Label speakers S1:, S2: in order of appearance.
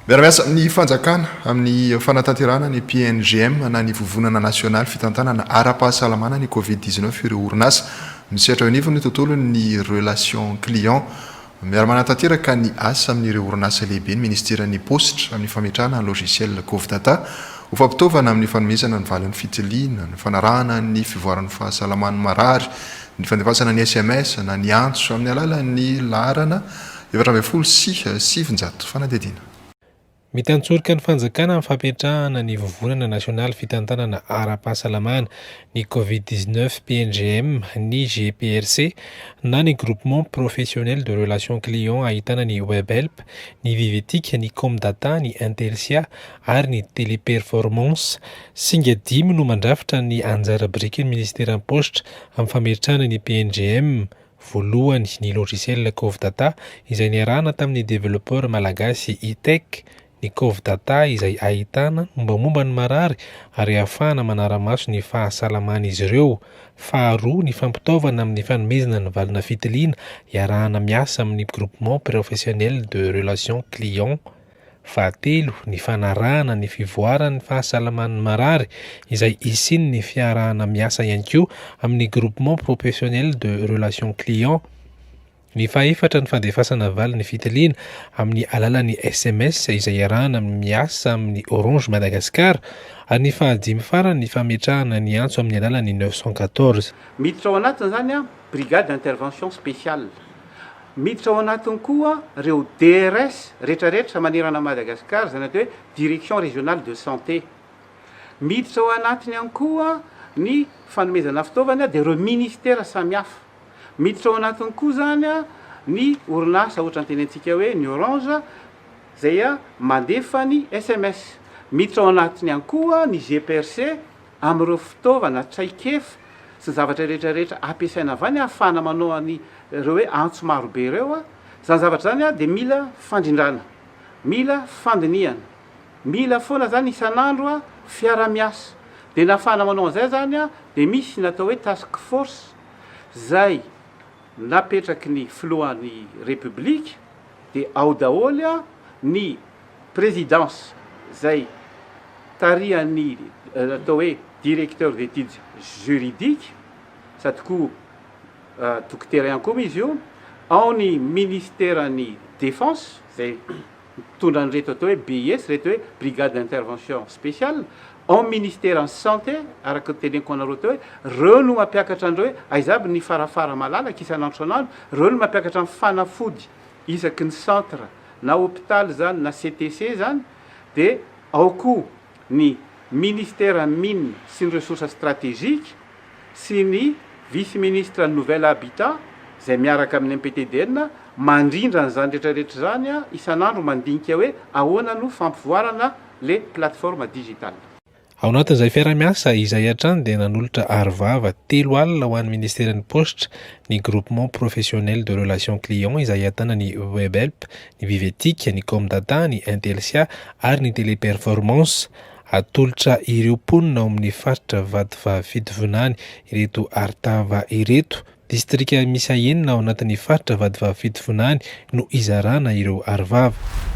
S1: Miara-miasa amin'ny fanjakana amin'ny fanatanterahana ny PNGM na ny Vovonana Nasionaly Fitantanana Ara-pahasalamana ny Covid 19 ireo orinasa misehatra eo anivon'ny tontolon'ny relation client. Miara-manatanteraka ny asa amin'ireo orinasa lehibe ny Ministeran'ny Paositra amin'ny fametrahana ny logiciel Govdata ho fampitaovana amin'ny fanomezana ny valin'ny fitiliana, ny fanarahana ny fivoaran'ny fahasalaman'ny marary, ny fandefasana ny sms na ny antso amin'ny alalan'ny laharana 914. Fanadihadiana.
S2: Mitantsoroka ny fanjakana amin'ny fampiatrahana ny Vovonana Nasionaly Fitantanana Ara-pahasalamana, ny Covid 19 PNGM, ny GPRC, na ny Groupement Professionnel de Relation Client ahitana ny Webhelp, ny Vivetic, ny Comdata, ny Intelcia ary ny Teleperformance. Singa dimy no mandrafitra ny anjara birikin'ny Ministeran'ny Paositra amin'ny fametrahana ny PNGM. Voalohany, ny logiciel Covdata izay niarahana tamin'ny developpeur malagasy Itech, ny Covdata izay ahitana mombamomba ny marary ary ahafahana manara-maso ny fahasalaman'izy ireo. Faharoa, ny fampitaovana amin'ny fanomezana ny valina fitiliana iarahana miasa amin'ny Groupement Professionnel de Relation Client. Fahatelo, ny fanarahana ny fivoaran'ny fahasalaman'ny marary, izay hisian'ny fiarahana miasa ihany koa amin'ny Groupement Professionnel de Relation Client. Ny fahefatra, ny fandefasana valin'ny fitiliana amin'ny alalan'ny sms izay iarahana miasa amin'ny Orange Madagascar. Ary ny fahadimy farany, ny fametrahana ny antso amin'ny alalan'ny 914.
S3: Miditra ao anatiny izany Brigade d'intervention spéciale. Miditra ao anatiny koa ireo DRS retraretra manerana an'i Madagasikara, izany atao hoe Direction Régionale de Santé. Miditra ao anatiny ihany koa ny fanomezana fitaovana dia ireo ministera samihafa. Miditra ao anatiny koa izany ny orinasa ohatra ny tenentsika hoe ny Orange izay mandefa ny sms. Miditra ao anatiny ihany koa ny GPRC amin'ireo fitaovana, traikefa sy ny zavatra rehetra rehetra ampiasaina avy any ahafahana manao any ireo hoe antso maro be ireo, izany zavatra izany dia mila fandrindrana, mila fandinihana, mila foana izany isan'andro fiara-miasa, dia ny ahafahana manao an'izay izany dia misy ny atao hoe task force izay napetraky ny filohan'ny Repoblika dia ao daholo ny présidence izay tarihan'ny atao hoe directeur d'études juridiques sady koa dokotera ihany koa izy io, ao ny ministeran'ny défense izay mitondra an'ireto atao hoe BIS, ireto hoe brigade d'intervention spéciale, ao ny ministeran'ny santé araka ny teneniko anareo teo hoe ireo no mampiakatra an'ireo hoe aiza aby ny farafara malalaka isan'andro isan'andro, ireo no mampiakatra ny fanafody isaky ny centre na hopitaly izany na CTC izany dia ao koa ny ministera mines sy ny ressources stratégiques sy ny vice ministre nouvel habitat izay miaraka amin'ny MPTDN mandrindra an'izany rehetra rehetra izany isan'andro mandinika hoe ahoana no fampivoarana le plateforme digitale.
S2: Ao anatin'izay fiaraha-miasa izay hatrany dia nanolotra arovava 30 ho an'ny ministeran'ny Paositra ny Groupement Professionnel de Relation Client izay ahitana ny Webhelp, ny Vivetic, ny Comdata, ny Intelcia ary ny Teleperformance. Atolotra ireo mponina ao amin'ny faritra Vatovavy Fitovinany ireto arotava ireto. Distrika miisa enina ao anatin'ny faritra Vatovavy Fitovinany no izarana ireo arovava.